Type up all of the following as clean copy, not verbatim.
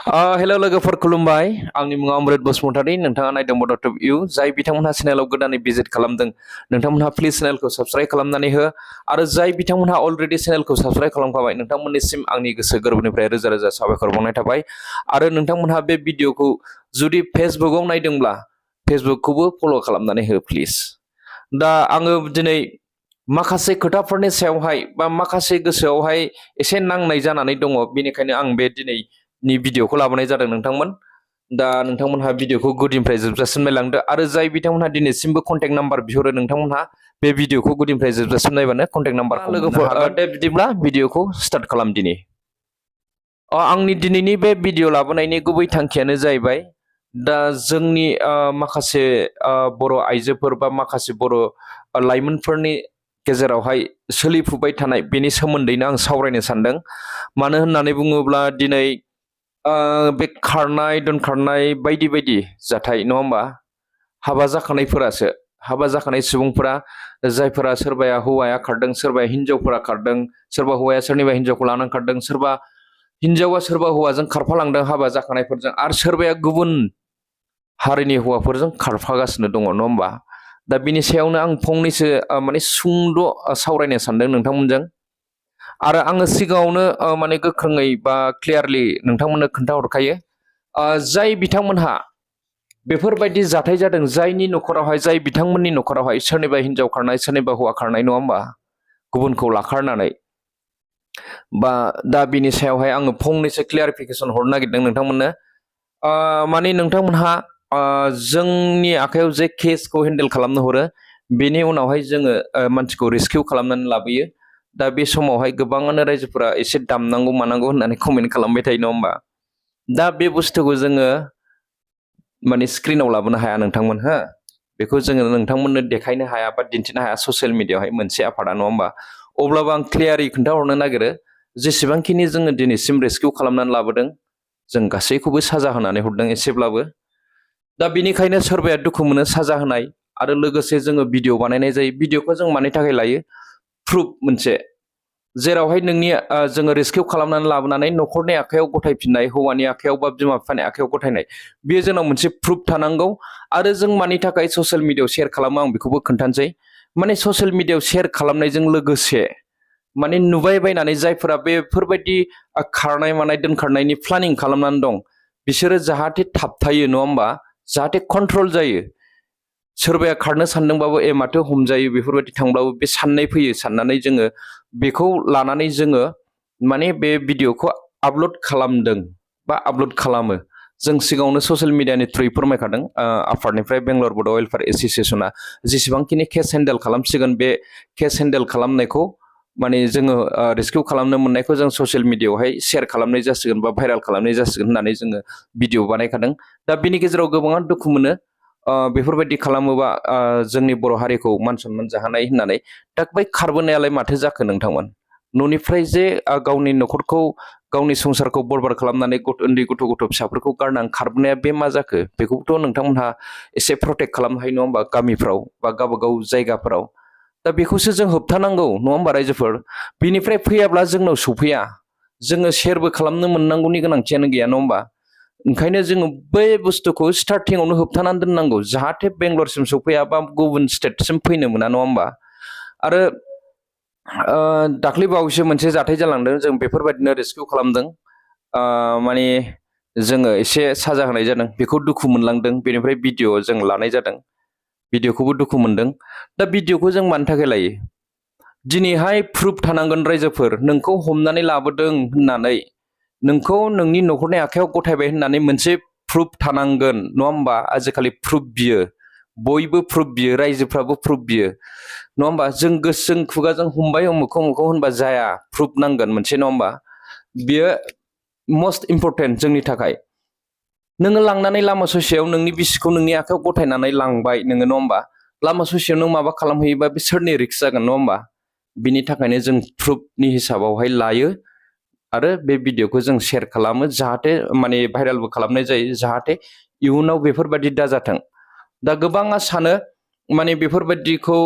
हेल' लोगोफोर खुलुमबाय आंनि मुङा अमृत बसुमतारी नोंथाङा नायदों बड टप इउ जाय बिथांमोनहा चेनेलाव गोदानै भिजिट खालामदों नोंथांमोनहा प्लिज चेनेलखौ साबस्क्राइब खालामनानै हो आरो जाय बिथांमोनहा अलरेडि चेनेलखौ साबस्क्राइब खालामखाबाय नोंथांमोननिसिम आंनि गोसो गोरबोनिफ्राय रोजा रोजा साबायखर बावनाय थाबाय आरो नोंथांमोनहा बे भिडिअखौ जुदि फेसबुकआव नायदोंब्ला फेसबुकखौबो फल' खालामनानै हो प्लिज दा आङो दिनै माखासे खोथाफोरनि सायावहाय बा माखासे गोसोआवहाय एसे नांनाय जानानै दङ बेनिखायनो आं बे दिनैनि भिडिअखौ लाबोनाय जादों नोंथांमोन दा नोंथांमोनहा भिडिअखौ गुदिनिफ्राय जोबजासिम नायलांदो आरो जाय बिथांमोनहा दिनैसिमबो कन्टेक्ट नाम्बार बिहरो नोंथांमोनहा बे भिडिअखौ गुदिनिफ्राय जोबजासिम नायबानो कन्टेक्ट नाम्बारखौ लोगोफोर दे बिदिब्ला भिडिअखौ स्टार्ट खालाम दिनै आंनि दिनैनि बे भिडिअ लाबोनायनि गुबै थांखियानो जाहैबाय दा जोंनि माखासे बर' आइजोफोर बा माखासे बर' लाइमोनफोरनि गेजेरावहाय सोलिफुबाय थानाय बेनि सोमोन्दैनो आं सावरायनो सानदों मानो होननानै बुङोब्ला दिनै बे खारनाय दोनखारनाय बायदि बायदि जाथाय नङा होमबा हाबा जाखानायफोरासो हाबा जाखानाय सुबुंफोरा जायफोरा सोरबाया हौवाया खारदों सोरबाया हिनजावफोरा खारदों सोरबा हौवाया सोरनिबा हिनजावखौ लानानै खारदों सोरबा हिनजावा सोरबा हौवाजों खारफालांदों हाबा जाखानायफोरजों आरो सोरबाया गुबुन हारिनि हौवाफोरजों खारफागासिनो दङ नङा होमबा दा बिनि सायावनो आं फंनैसो माने सुंद' सावरायनो सानदों नोंथांमोनजों आरो आङो सिगाङावनो माने गोख्रोङै बा क्लियारलि नोंथांमोननो खोन्थाहरखायो जाय बिथांमोनहा बेफोरबायदि जाथाय जादों जायनि न'खरावहाय जाय बिथांमोननि न'खरावहाय सोरनिबा हिनजाव खारनाय सोरनिबा हौवा खारनाय नङा होमबा गुबुनखौ लाखारनानै बा दा बिनि सायावहाय आङो फंनैसो क्लियारिफिकेसन हरनो नागिरदों नोंथांमोननो माने नोंथांमोनहा जोंनि आखायाव जे केसखौ हेन्डेल खालामनो हरो बेनि उनावहाय जोङो मानसिखौ रेस्किउ खालामनानै लाबोयो दा बे समावहाय गोबाङानो रायजोफोरा एसे दामनांगौ मानांगौ होननानै कमेन्ट खालामबाय थायो नङा होमबा दा बे बुस्थुखौ जोङो माने स्क्रिनाव लाबोनो हाया नोंथांमोन हो बेखौ जोङो नोंथांमोननो देखायनो हाया बा दिन्थिनो हाया ससियेल मिडियायावहाय मोनसे आफादा नङा होमबा अब्लाबो आं क्लियारै खोन्थाहरनो नागिरो जेसेबांखिनि जोङो दिनैसिम रेस्किउ खालामनानै लाबोदों जों गासैखौबो साजा होनानै हरदों एसेब्लाबो दा बेनिखायनो सोरबाया दुखु मोनो साजा होनाय आरो लोगोसे जोङो भिडिअ बानायनाय जायो भिडिअखौ जों मानि थाखाय लायो प्रुफ मोनसे जेरावहाय नोंनि जोङो रेस्किउ खालामनानै लाबोनानै न'खरनि आखायाव गथायफिननाय हौवानि आखायाव बा बिमा बिफानि आखायाव गथायनाय बेयो जोंनाव मोनसे प्रुफ थानांगौ आरो जों मानि थाखाय ससियेल मिडियायाव शेयार खालामो आं बेखौबो खोन्थानोसै माने ससियेल मिडियायाव शेयार खालामनायजों लोगोसे माने नुबाय बायनानै जायफोरा बेफोरबायदि खारनाय मानाय दोनखारनायनि प्लानिं खालामनानै दं बिसोरो जाहाथे थाबथायो नङा होमबा जाहाथे कन्ट्रल जायो सोरबाया खारनो सानदोंबाबो माथो हमजायो बेफोरबायदि थांब्लाबो बे साननाय फैयो साननानै जोङो बेखौ लानानै जोङो माने बे भिडिअखौ आपल'ड खालामदों बा आपल'ड खालामो जों सिगाङावनो ससियेल मिडियानि थ्रुयै फोरमायखादों आफादनिफ्राय बेंगलर बड' वेलफेयार एस'सियेसना जेसेबांखिनि केस हेन्डेल खालामसिगोन बे केस हेन्डेल खालामनायखौ माने जोङो रेस्किउ खालामनो मोननायखौ जों ससियेल मिडियायावहाय शेयार खालामनाय जासिगोन बा भाइरेल खालामनाय जासिगोन होननानै जोङो भिडिअ बानायखादों दा बिनि गेजेराव गोबाङा दुखु मोनो बेफोरबायदि खालामोबा जोंनि बर' हारिखौ मान सनमान जाहोनाय होननानै दा बै खारबोनायालाय माथो जाखो नोंथांमोन न'निफ्राय जे गावनि न'खरखौ गावनि संसारखौ बरबाद खालामनानै उन्दै गथ' गथ' फिसाफोरखौ गारनानै खारबोनाया बे मा जाखो बेखौथ' नोंथांमोनहा एसे प्रटेक्ट खालामनो हायो नङा होमबा गामिफ्राव बा गावबागाव जायगाफोराव दा बेखौसो जों होबथानांगौ नङा होमबा रायजोफोर बिनिफ्राय फैयाब्ला जोंनाव सौफैया जोङो शेयारबो खालामनो मोननांगौनि गोनांथियानो गैया नङा होमबा ओंखायनो जोङो बै बुस्थुखौ स्टार्टिङावनो होबथानानै दोननांगौ जाहाथे बेंगलरसिम सौफैया बा गुबुन स्टेटसिम फैनो मोना नङा होमबा आरो दाख्लै बावैसो मोनसे जाथाय जालांदों जों बेफोरबायदिनो रेस्किउ खालामदों माने जोङो एसे साजा होनाय जादों बेखौ दुखु मोनलांदों बेनिफ्राय भिडिअ जों लानाय जादों भिडिअखौबो दुखु मोनदों दा भिडिअखौ जों मानि थाखाय लायो दिनैहाय प्रुफ थानांगोन रायजोफोर नोंखौ हमनानै लाबोदों होननानै नोंखौ नोंनि न'खरनि आखायाव गथायबाय होननानै मोनसे प्रुफ थानांगोन नङा होमबा आजिखालि प्रुफ बियो बयबो प्रुफ बियो रायजोफ्राबो प्रुफ बियो नङा होमबा जों गोसोजों खुगाजों हमबाय उमुखौ उमुखौ होनबा जाया प्रुफ नांगोन मोनसे नङा होमबा बियो मस्ट इम्परटेन्ट जोंनि थाखाय नोङो लांनानै लामा ससेयाव नोंनि बिसिखौ नोंनि आखायाव गथायनानै लांबाय नोङो नङा होमबा लामा ससेयाव नों माबा खालामहैयोबा बे सोरनि रिक्स जागोन नङा होमबा बिनि थाखायनो जों प्रुफनि हिसाबावहाय लायो आरो बे भिडिअखौ जों शेयार खालामो जाहाथे माने भाइरेलबो खालामनाय जायो जाहाथे इयुनाव बेफोरबायदि दाजाथों दा गोबाङा सानो माने बेफोरबायदिखौ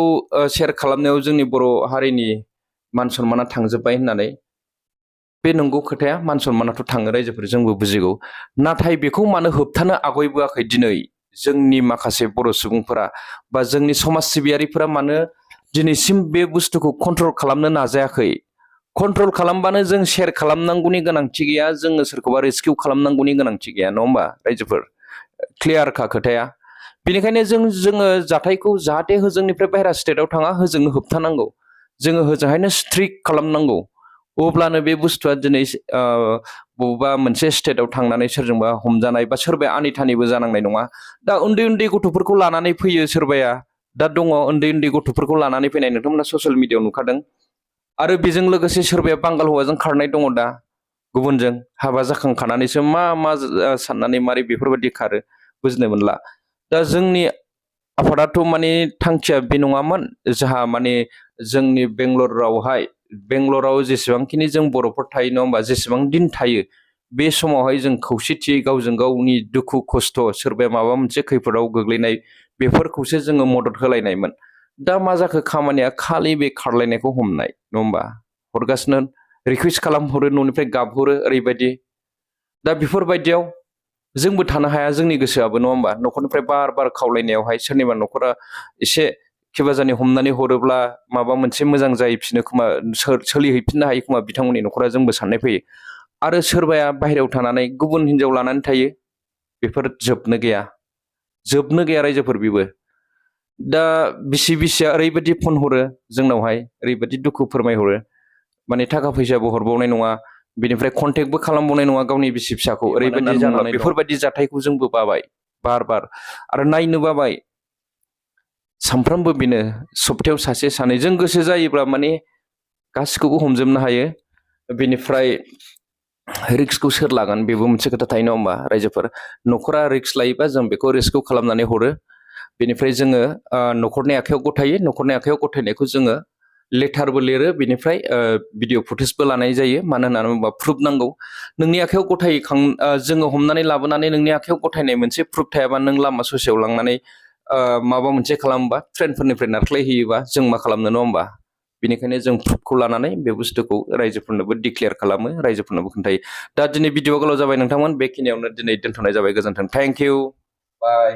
शेयार खालामनायाव जोंनि बर' हारिनि मान सनमाना थांजोब्बाय होननानै बे नंगौ खोथाया मान सन्मानाथ' थाङो रायजोफोर जोंबो बुजिगौ नाथाय बेखौ मानो होबथानो आगयबोआखै दिनै जोंनि माखासे बर' सुबुंफोरा बा जोंनि समाज सिबियारिफोरा मानो दिनैसिम बे बुस्थुखौ कन्ट्रल खालामनो नाजायाखै कन्ट्रल खालामबानो जों शेयार खालामनांगौनि गोनांथि गैया जोङो सोरखौबा रेस्किउ खालामनांगौनि गोनांथि गैया नङा होमबा रायजोफोर क्लियारखा खोथाया बेनिखायनो जोङो जाथायखौ जाहाथे होजोंनिफ्राय बाहेरा स्टेटआव थाङा होजोंनो होबथानांगौ जोङो होजोंहायनो स्ट्रिक्ट खालामनांगौ अब्लानो बे बुस्थुआ दिनै बबेबा मोनसे स्टेटआव थांनानै सोरजोंबा हमजानाय बा सोरबाया आनिथानिबो जानांनाय नङा दा उन्दै उन्दै गथ'फोरखौ लानानै फैयो सोरबाया दा दङ उन्दै उन्दै गथ'फोरखौ लानानै फैनाय नोंथांमोना ससियेल मिडियायाव नुखादों आरो बेजों लोगोसे सोरबाया बांगाल हौवाजों खारनाय दङ दा गुबुनजों हाबा जाखांखानानैसो मा साननानै मारै बेफोरबायदि खारो बुजिनो मोनला दा जोंनि आफादाथ' माने थांखिया बे नङामोन जाहा माने जोंनि बेंगलराव जेसेबांखिनि जों बर'फोर थायो नङा होमबा जेसेबां दिन थायो बे समावहाय जों खौसेथियै गावजों गावनि दुखु खस्थ' सोरबाया माबा मोनसे खैफोदाव गोग्लैनाय बेफोरखौसो जोङो मदद होलायनायमोन दा मा जाखो खामानिया खालि बे खारलायनायखौ हमनाय नङा होमबा हरगासिनो रिकुवेस्ट खालामहरो न'निफ्राय गाबहरो ओरैबायदि दा बेफोरबायदियाव जोंबो थानो हाया जोंनि गोसोआबो नङा होमबा न'खरनिफ्राय बार बार खावलायनायावहाय सोरनिबा न'खरा एसे खिबाजानि हमनानै हरोब्ला माबा मोनसे मोजां जाहैफिनो खोमा सोलिहैफिननो हायो खोमा बिथांमोननि न'खरा जोंबो साननाय फैयो आरो सोरबाया बाहेरायाव थानानै गुबुन हिनजाव लानानै थायो बेफोर जोबनो गैया रायजोफोर बेबो दा बिसिया ओरैबायदि फन हरो जोंनावहाय ओरैबायदि दुखु फोरमायहरो माने थाखा फैसाबो हरबावनाय नङा बिनिफ्राय कन्टेक्टबो खालामबावनाय नङा गावनि बिसि फिसाखौ ओरैबायदि जानानै बेफोरबायदि जाथायखौ जोंबो बाबाय बार आरो नायनो बाबाय सानफ्रामबो बेनो सप्तायाव सासे सानै जों गोसो जायोब्ला माने गासिखौबो हमजोबनो हायो बेनिफ्राय रिक्सखौ सोर लागोन बेबो मोनसे खोथा थायो नङा होमबा रायजोफोर न'खरा रिक्स लायोबा जों बेखौ रेस्किउ खालामनानै हरो बेनिफ्राय जोङो न'खरनि आखायाव गथायो न'खरनि आखायाव गथायनायखौ जोङो लेटारबो लिरो बेनिफ्राय भिडिअ फुटेजबो लानाय जायो मानो होननानै बुङोबा प्रुफ नांगौ नोंनि आखायाव जोङो हमनानै लाबोनानै नोंनि आखायाव गथायनाय मोनसे प्रुफ थायाबा नों लामा ससेयाव लांनानै माबा मोनसे खालामोबा ट्रेनफोरनिफ्राय नारख्लायहैयोबा जों मा खालामनो नङा होमबा बेनिखायनो जों प्रुफखौ लानानै बे बुस्थुखौ रायजोफोरनोबो डिक्लेयार खालामो रायजोफोरनोबो खोन्थायो दा दिनै भिडिअ गोलाव जाबाय नोंथांमोन बेखिनियावनो दिनै दोनथ'नाय जाबाय गोजोन्थों थेंक इउ बाय